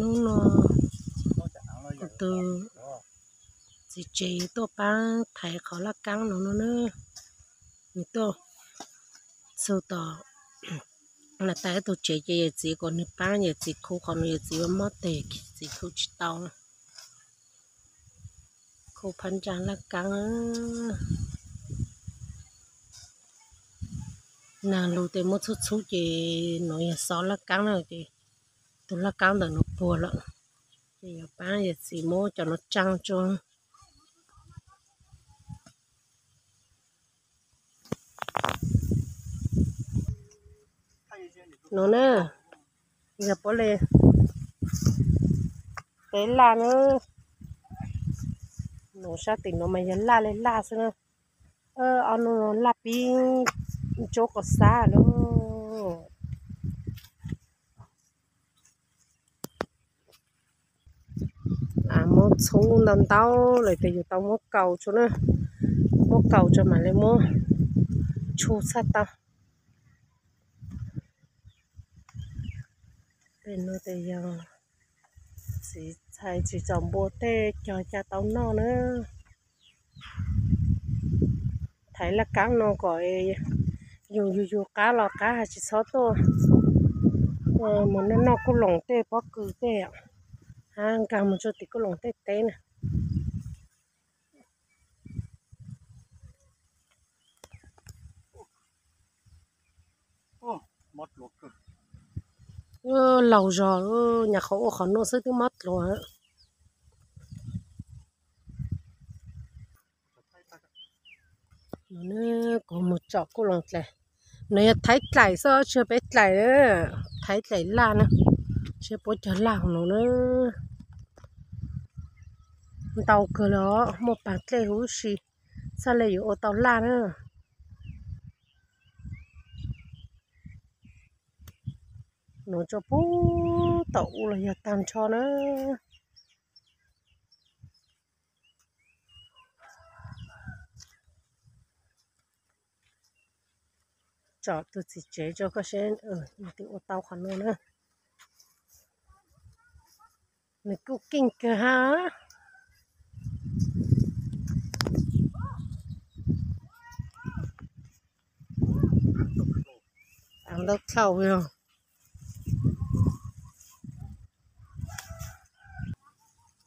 Hnub no kuv tus txiv tsev tuaj pab thaiv qhov laj kaab no no na. Nws tuaj txug tom na, tas ib tug tsev ces yawm txiv kom nws pab yawm txiv khu qhov no, yawm txiv ua mob tes, txiv khu tsis tau. Khu phab ntsa laj kaab. Nag lug tes muab txhub txhub ces nuav yog xov laj kaab na, ces tus laj kaab ntawm nuav puag lawm, ces yuav pab yawm txiv muab cov nuav tsaa tso. Nuav na, yog puab le peb laj na. Nuav sab tim nuav mas yog laj le laj xwb na. Ob nub no laj pib ntsuab qos xab lawm. Muab txhub ntau ntau lawm tes yus tau muab kaus tso na. Muab kaus tso mam le muab tshu txhaj tau. Tej nuav tes yog txiv txhais txiv txom npua tej cog ca tau noj na. Thaiv laj kaab no kom yus yug yug qab los qab, tsis txhob tuaj mus noj noj kuj loos tej pob kws tej, hab nkaag mus rua tim kuj loos tej teb na. Laug zog, nyam qhov ua qhov nuav xwb twb mob dluav. Kuv mus tsom kuj loos dlaim. Nuav yog thaiv dlaim xwb, tsis yog peb dlaim, thaiv dlaim laj na. Tsis puab cog laj hov nuav na. Ntau kawg le os, muaj paag dlej huv si, txhaj le yuav ua tau laj na. Nuav tso puag tom u los yog tag nrho na. Tsom tus txiv tsev tso koj seb nws twb ua tau qhov nuav na. Nws kuj keej kawg hab. Ntau dlhau yog.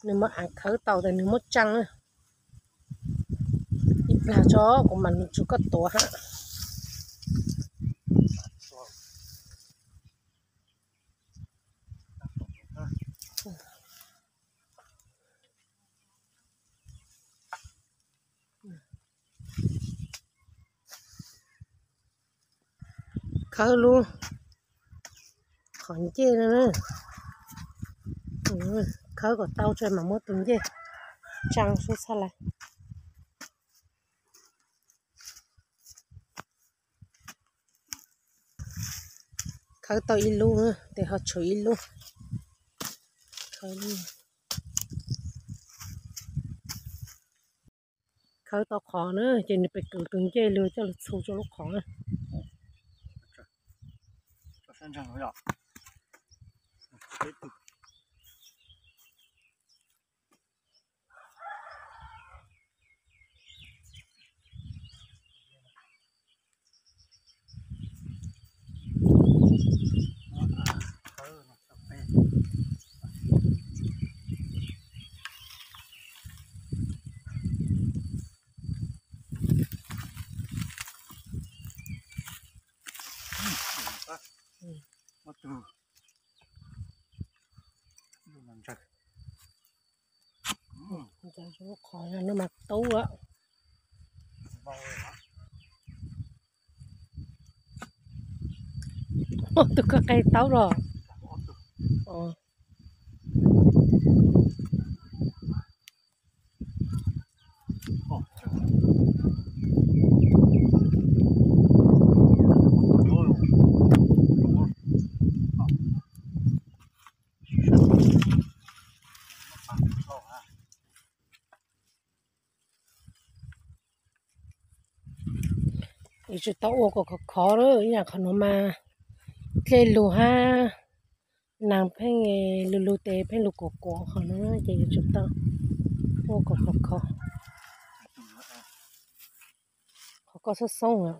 Nws muab aav khawb tau tas nws muab tsaa na. Ib plag tso kuv mam nws tso koj tuav hab. Khawb lub qhov ncej no, khawb kom tau tso mam muab tus ncej tsaa sub txhaj lawm. Khawb tau ib lub tes ho tshuav ib lub. Khawb tau qhov na ces nws pem kws tus ncej lug coj lug txhu rua lub qhov na. Ntawd lub qhov no mas tub. Tus koj qe taub los. Tsis tau ua kom khov khov lawm, ib yam qhov nuav mas dlej lug hab Nas pheej lug lug tes pheej lug kuam kuam qhov no ces yuav tsum tau ua kom khov kho. Qhov ko xoob xoob lawm.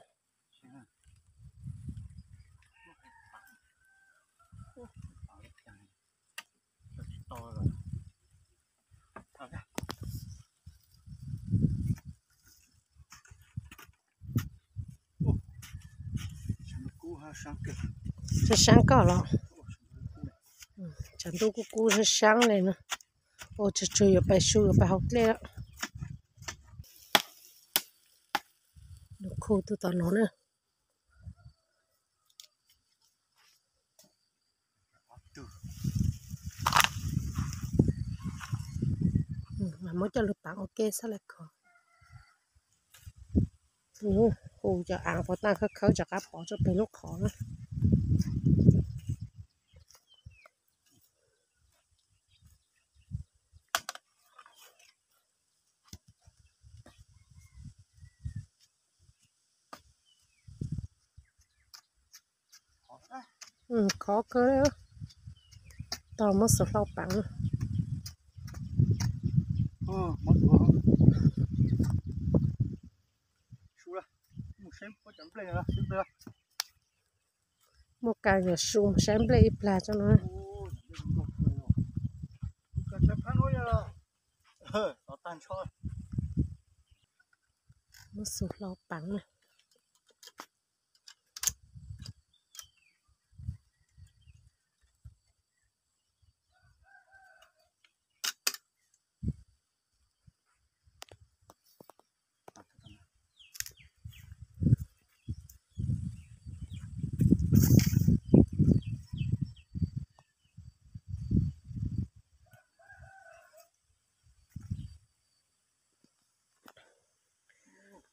Sab sab koj los? Tshav ntuj kub kub sab sab li no. Ua tsuag tsuag yuav pais su yuav pais hauv dlej lawm. Nws khu tuaj tom no na. Mas muab coj lug paav ua ke xab laj khov. Hu cov aav puas taag khawb khawb rov qab pov rau peg lub qhov na. Khov kawg, tau muab xuas hlau paav. Muaj kas yog su saib nplej ib plag tso no. Muab xuas hlau paav na.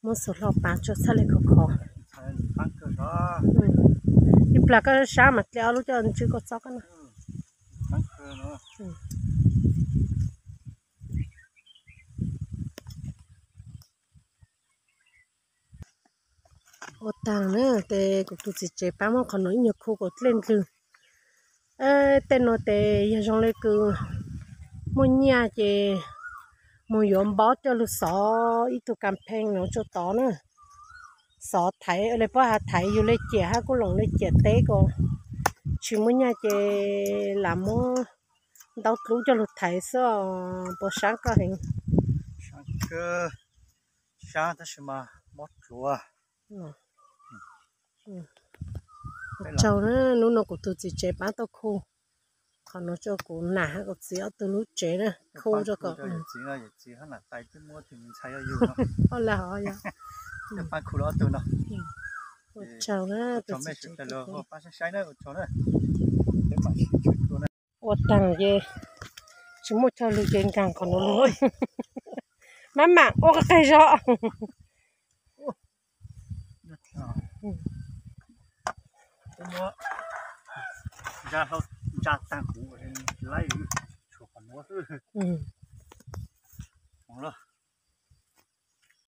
Muab xuas hlau paav tso txhaj le khov khov. Ib plag koj sab mas dle ob lub coj ntswb koj txob koj na. Ua taag na, tes kuv tus txiv tsev paab muab qhov no ib nyuag khu kom dlej ndlwg. Tej no tes yog zoo le kws muaj nyaj ces moog yuav npaub coj lug xov ib tug kas pheej no rua tod na. Xov thaiv le puab has thaiv yug le ciam hab kuj loos le ciam teb ko. Tsis muaj nyaj ces lam muab ntaub dlub coj lug thaiv xwb os. Puas sab koj heev? Sab tab sis mas mob dluav. Ua tsaug na, hnub no kuv tus txiv tsev paab tau khu qhov no rua kuv nam hab kuv txiv ob tug lub tsev na, khu rua kom. Ua tsaug na, tus txiv tsev. Ua taag ces tsis muaj chaw lug ces nkaag qhov no lug. Maj mam ua qab qeeg zog.